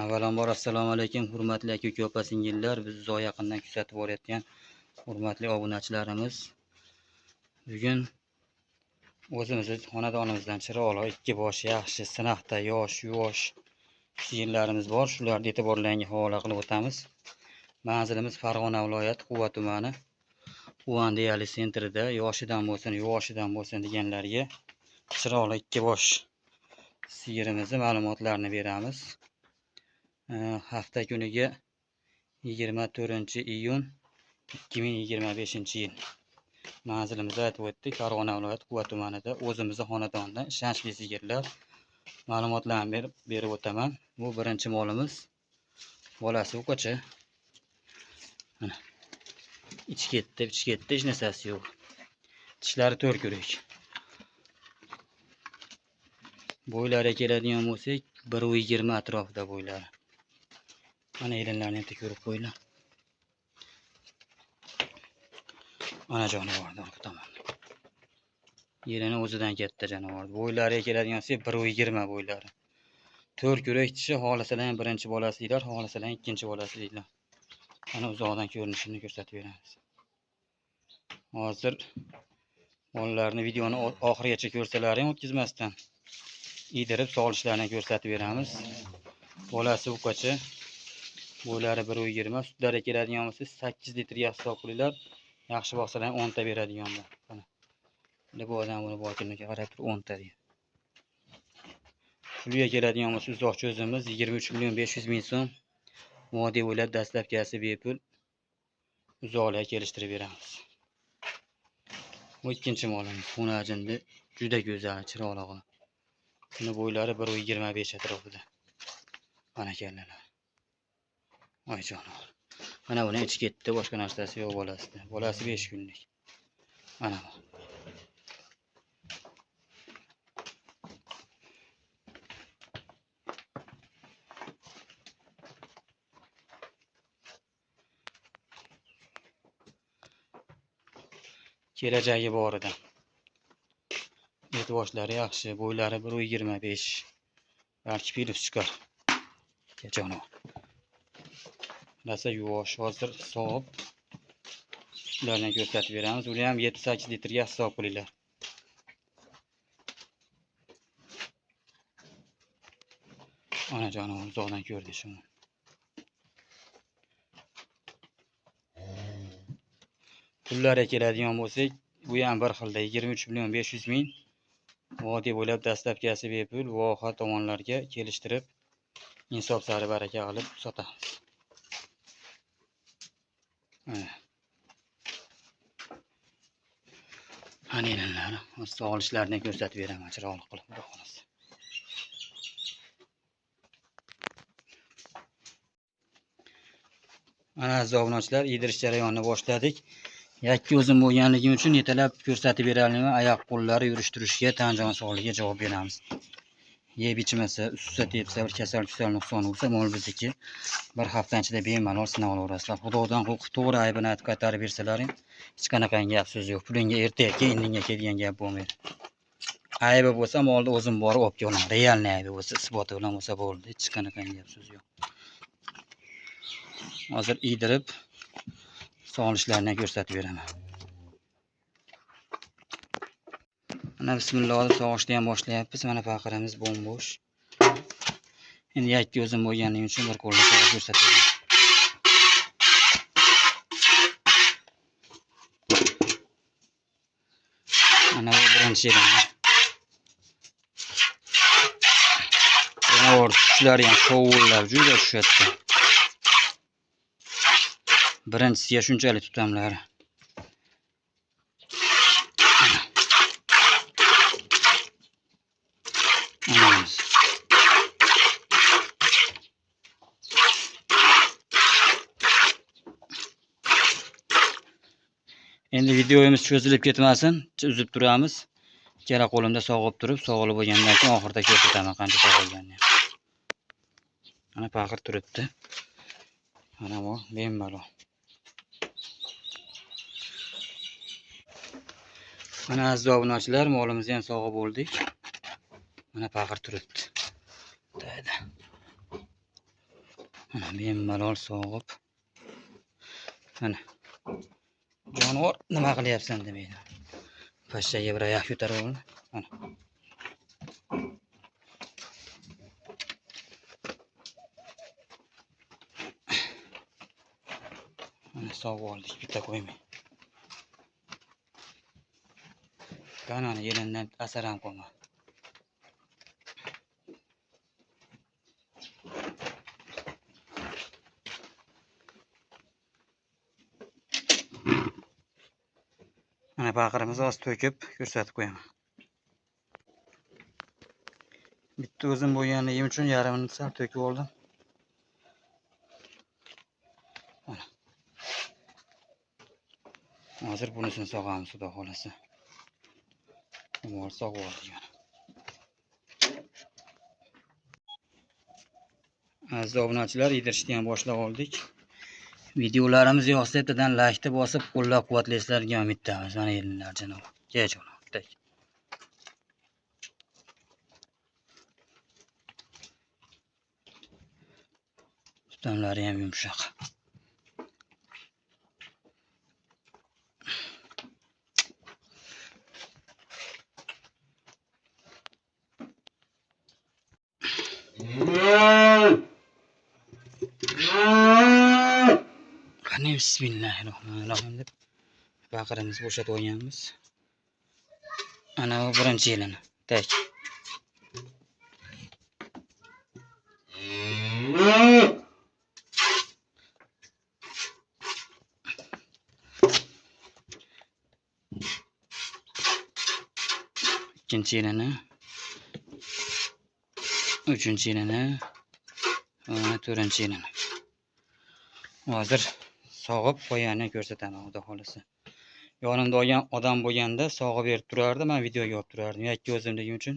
Avvalambor assalomu alaykum hurmatli aka opa singillar, bizni uzoq yaqindan kuzatib borayotgan hurmatli obunachilarimiz. Bugun o'zimizni xonadonimizdan chiroyli ikki bosh yaxshi sinoqda yosh yuvosh sigirlarimiz bor. Shularni e'tiborlaringizga havola qilib o'tamiz. Manzilimiz Farg'ona viloyati Quva tumani Quvan deyali sentrida. Yoshidan bo'lsin, yuvoshidan bo'lsin deganlarga chiroyli ikki bosh sigirimizni ma'lumotlarini beramiz. Hafta kuniga 24 iyun 2025-yil. Manzilimizni aytib o'tdik. Farg'ona viloyati Quva tumanida o'zimizni xonadondan ishonchli sigirlar ma'lumotlarni berib o'taman. Bu birinchi molimiz. Bolasi ukacha. Mana. Ichi ketdi, ichi ketdi, hech narsasi yo'q. Tishlari to'rt ko'rik. Bo'ylariga keladigan bo'lsak, 1,20 atrofida bo'ylari. Mana elinlarni bitta ko'rib qo'yinglar. Ana jonivorni orqa tomonda. Yerini o'zidan katta jonivor. Bo'ylariga keladigan bo'lsak, 1,20 bo'ylari. To'rt ko'rak tishi, xohlasalar ham birinchi bolasi deydilar, xohlasalar ham ikkinchi bolasi deydilar. Mana uzoqdan ko'rinishini ko'rsatib beramiz. Hozir bolalarni videoni oxirigacha ko'rsalaring ham o'tkazmasdan yedirib solishlarini ko'rsatib beramiz. Bolasi ukacha, bo'ylari 1,20, sutlari keladigan bo'lsa 8 litrga hisob qilinglar. Yaxshi boqsalar ham 10 ta beradigan bu. Mana. Endi bu odam buni bokinligiga qarab turib 10 ta deydi. Puliga keladigan bo'lsa uzoq cho'zimiz 23 million 500 ming so'm. Vodiy bo'ylab dastlabkisi bepul, uzoqlarga kelishtirib beramiz. Bu ikkinchi molimiz xunajinni juda go'zal, chiroyli. Buni bo'ylari 1,25 atrofida. Mana kallalar. Voy jonivor. Mana buni ichi ketdi, boshqa narsasi yo'q bolasida. Bolasi 5 kunlik. Mana bu. Kelajagi bor edi. Et boshlari yaxshi, bo'ylari 1,25. Balki filip chiqar. Jonivor. Rosa yuvosh, hozir sog'ib sutlarni ko'rsatib beramiz. Uni ham 7-8 litrga hisob qilinglar. Ana jonivor uzoqdan ko'rdi shuni. Pullarga keladigan bo'lsak, bu ham bir xilda 23 million 500 ming. Vodiy bo'ylab dastlabkisi bepul, voha tomonlarga kelishtirib, insof sari baraka qilib sotamiz. Mana. Ana elinlari, hozir solishlarini ko'rsatib beraman chiroyli qilib, xudo xohlasa. Mana aziz obunachilar, yedirish jarayonini boshladik. Yakka o'zim bo'lganligim uchun yetalab ko'rsatib berolmayman. Oyoq qo'llari yurish turishga, tan jon sog'ligiga javob beramiz. Yeb ichmasa, ustsa tepsa, bir kasal kusal nuqsoni bo'lsa, mol bizniki. Bir hafta ichida bemalol sinab olaverasizlar. Xudodan qo'rqib to'g'ri aybini aytib qaytarib bersalaring, hech qanaqangi gap so'z yo'q. Pulingga ertaga kel, indinga kel degan gap bo'lmaydi. Aybi bo'lsa, molni o'zim borib olib kelaman. Realniy aybi bo'lsa, isboti bilan bo'lsa bo'ldi. Hech qanaqangi gap so'z yo'q. Hozir iydirib solishlarini ko'rsatib beraman. Mana bismillah deb sog'ishni ham boshlayapmiz. Mana paqirimiz bo'm-bo'sh. Endi yakka o'zim bo'lganligim uchun bir qo'lda sog'ib ko'rsatib beraman. Mana bu birinchi yerimiz. Jonivor tushlari ham shovullab juda tushadi. Birinchisiga shunchalik tutamlari. Mana. Endi videomiz cho'zilib ketmasin, uzib turamiz. Ikkala qo'limda sog'ib turib, sog'ilib bo'lgandan keyin oxirida ko'rsataman qancha sog'ilganini. Mana paqir turibdi. Mana bu bemalol. Mana aziz obunachilar, molimizni ham sog'ib bo'ldik. Mana paqir turibdi. Tayda. Mana bemalol sog'ib. Mana. Jonivor nima qilyapsan demaydi. Pashshaga bir oyoq ko'tarib oldi. Mana. Mana sog'ib oldik, bitta qo'ymay. Kanani yelindan asar ham qolmadi. Mana baqirimizni oz to'kib ko'rsatib qo'yaman. Bitta o'zim bo'lganligim uchun yarmini sal to'kib oldim. Mana. Hozir bunisini sog'amiz, xudo xolasa. Mol sog'ib oldik mana. Aziz obunachilar, yedirishni ham boshlab oldik. Videolarimiz yoqsa bittadan like bosib qo'llab-quvvatlaysizlarga umiddamiz. Mana yelinlar janob. Kech janob. Tak. Tutamlari ham yumshoq. Qani bismillahirrohmanirrohim deb baqirimizni bo'shatib olganmiz. Ana bu birinchi yilini. Tak. Ikkinchi yilini, uchinchi yilini, mana to'rtinchi yilini. Hozir sog'ib qo'yganini ko'rsataman, xudo xolasa. Yonimda olgan odam bo'lganda sog'ib berib turardi, men videoga olib turardim. Yakka o'zimligim uchun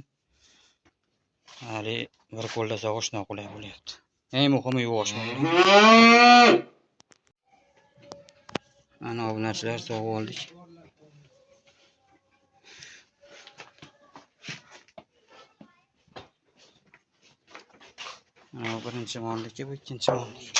hali bir qo'lda sog'ish noqulay bo'lyapti. Eng muhimi yuvosh bo'ldi. Mana obunachilar sog'ib oldik. Mana bu birinchi molniki, bu ikkinchi molniki.